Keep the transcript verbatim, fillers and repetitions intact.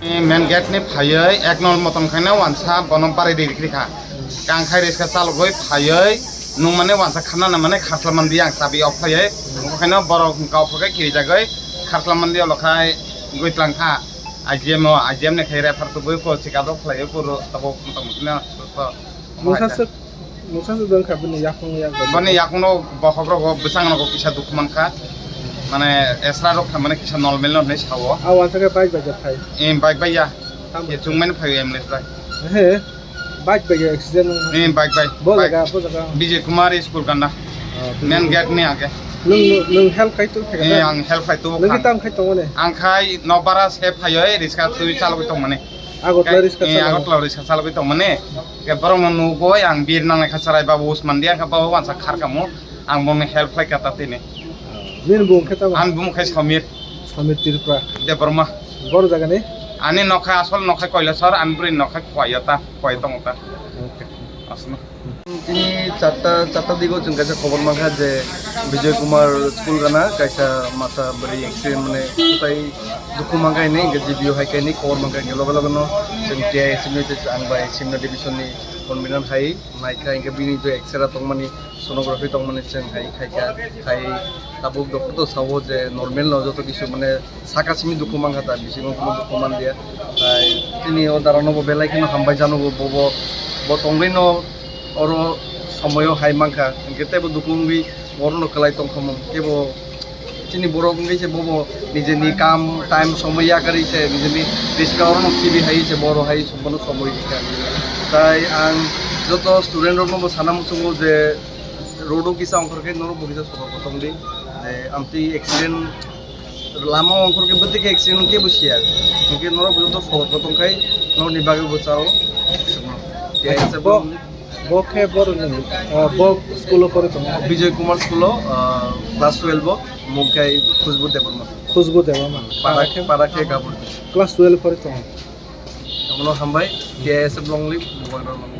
Main gate ni phaiwi ek nol motom khaina wansa bono barai di rikri kha. Kang khai riska chalogwi phaiwi nung mane wansa khana na mane kharchla mandi ang chabi off khaiwi. Khaino borok kau phakai kiri jagwi kharchla mandi olo khai gwi tlang kha. I G M o, I G M ni khai refer tubui ko chika do khlaiwi puro tabo motom khaina susto. Mungsa swk, mungsa swk dong kha bini yakung yak. Bani yakung no bokhok rok bwsang rok kisa dukhu man kha. Mane esra rok kha mane kisa normal no hinwi sao. A wansa khe bike bai phai. Em, bike bai ya. Tamo. Ye chungmani phai ambulance bai. He. Bike bai accident. Em, bike bai. Bo jaga, bo jaga. Bijay Kumar school kanda. Ah, main gate ni age. Nung, nung help khai tu. Eh, ang help khai tu. Nung tam khai tong ne. Ang khai no bara se phai oi riska twi chalwi tong mane. Agartala riska chalwi. Agartala riska chalwi tong mane. Ke borok no nugoi ang bir nangnai kha chwrai babu Usman dia kha babu wansa khar kamo ang bongni help khlai kha ta tini. Nini bung khe tamo? Ani bung khe Samir. Samir Tripura. Debbarma. Boro jaga ni? Ani nokha asol nokha Koilasor, ani bwrwi nokha Khowai ta, Khowai tongo ta. Okay. Asno. Tini charta, charta digo chwng kaisa khobor mankha je Bijoy Kumar school gana kaisa masa bwrwi accident mane tai dukhu mankha hinwi G B O hai kainwi khobor mankha hinwi loge loge no chwng T I S M ni ang bai Simna division ni convener hai naikha hinkhe bini je X-ray tongmani sonography tongmani chwng hai khaikha khai tabuk doctor to sao je normal no joto kisu mane saka simi dukhu mankha ta bisingo kuno dukhu manliya tai tini o dara no bo belai kheno hambai jano bo bo bo tongwi no oro somoyo hai mankha hinkhe teibo dukhu wngwi oro no kwlai tongkha mung teibo. Chini borok wngwi se bobo nijeni kam time somoi yakarwi se nijeni riska orono khibi hai se boro hai bono somoi rikha. Tai ang joto student rokno bo sana muchungo je road o kisa ongkhor khe norok bo kisa sotorko tongdi. Je amtwi accident lama ongkhor khe bwtwi khe accident khe bo siya. Hinkhe norok bo joto sotorko tongkhai norokni bagwi bo chao. Tei Acha, se bo bo Bo khe borokni, ah, bo school o pori tongo. Bijoy Kumar school o, ah, class twelve o, mung khe Khushbu Debbarma. Khushbu Debbarma. Para, para khe Gabur. Class twelve pori tongo. Omono hambai, K S F Longli, Bubagra Longli.